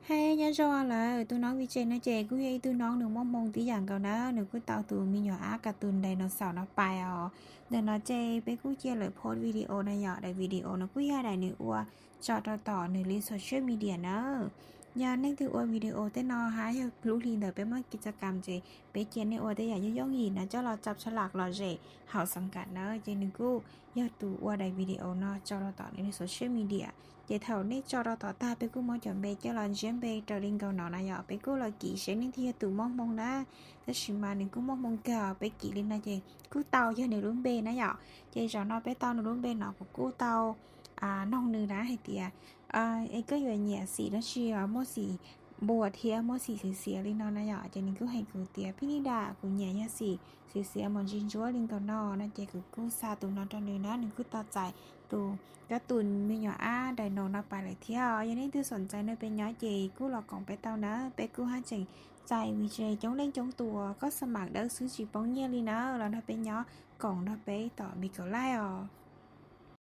Hej, nyob zoo lawm, tus noov vij ces no ces kuj yog ib tug noov nws muaj hmoo tib yam nkaus na, nws kuj tau tus me nyuam ab kas tus dinosaur no pais os. Ntawm no ces peb kuj cia lawm post video na yom, daim video no kuj yog daim nws ua tso rau tom nws li social media na. Yog nej twg ua video tej no hab yog lub hli ntawm peb muab ki txoj kam ces peb cia nej ua tej yam yooj yooj yim no coj los tso sab laj los zem hauv xeev kam na, ces nws kuj yog tus ua daim video no tso rau tom nws li social media. Ces thaum nej tso rau tom tag peb kuj muab cov npe coj los ntsiab npe raws li nkaus no na yom, peb kuj los kim seb nej twg yog tus muaj hmoo na. Tab sis mas nws kuj muaj hmoo kawg, peb kim li no ces kuj tau yog nws lub npe na yom. Ces zaum no peb tau nws lub npe no kuv kuj tau noog nws na hais tias es koj yuav nyiam xim dab tsi, muaj xim npua thiab muaj xim xiav xiav li no na yom, ces nws kuj hais kuv tias Pinida, kuv nyiam yog xim xiav xiav mos ntsis ntsuab li nkaus no no, ces kuv kuj xa tus no rau nws na, nws kuj tau txais tus kab tus me nyuam ab dino no pais lawm thiab. Yog nej twg xoom ntxais nrog peb nyob ces kuj los koom peb tau na, peb kuj haj tseem txais vij ces coob leej coob tus, koj xa mam dawb xwb tsis poob nyiaj li na, los nrog peb nyob koom nrog peb tom Microlite os.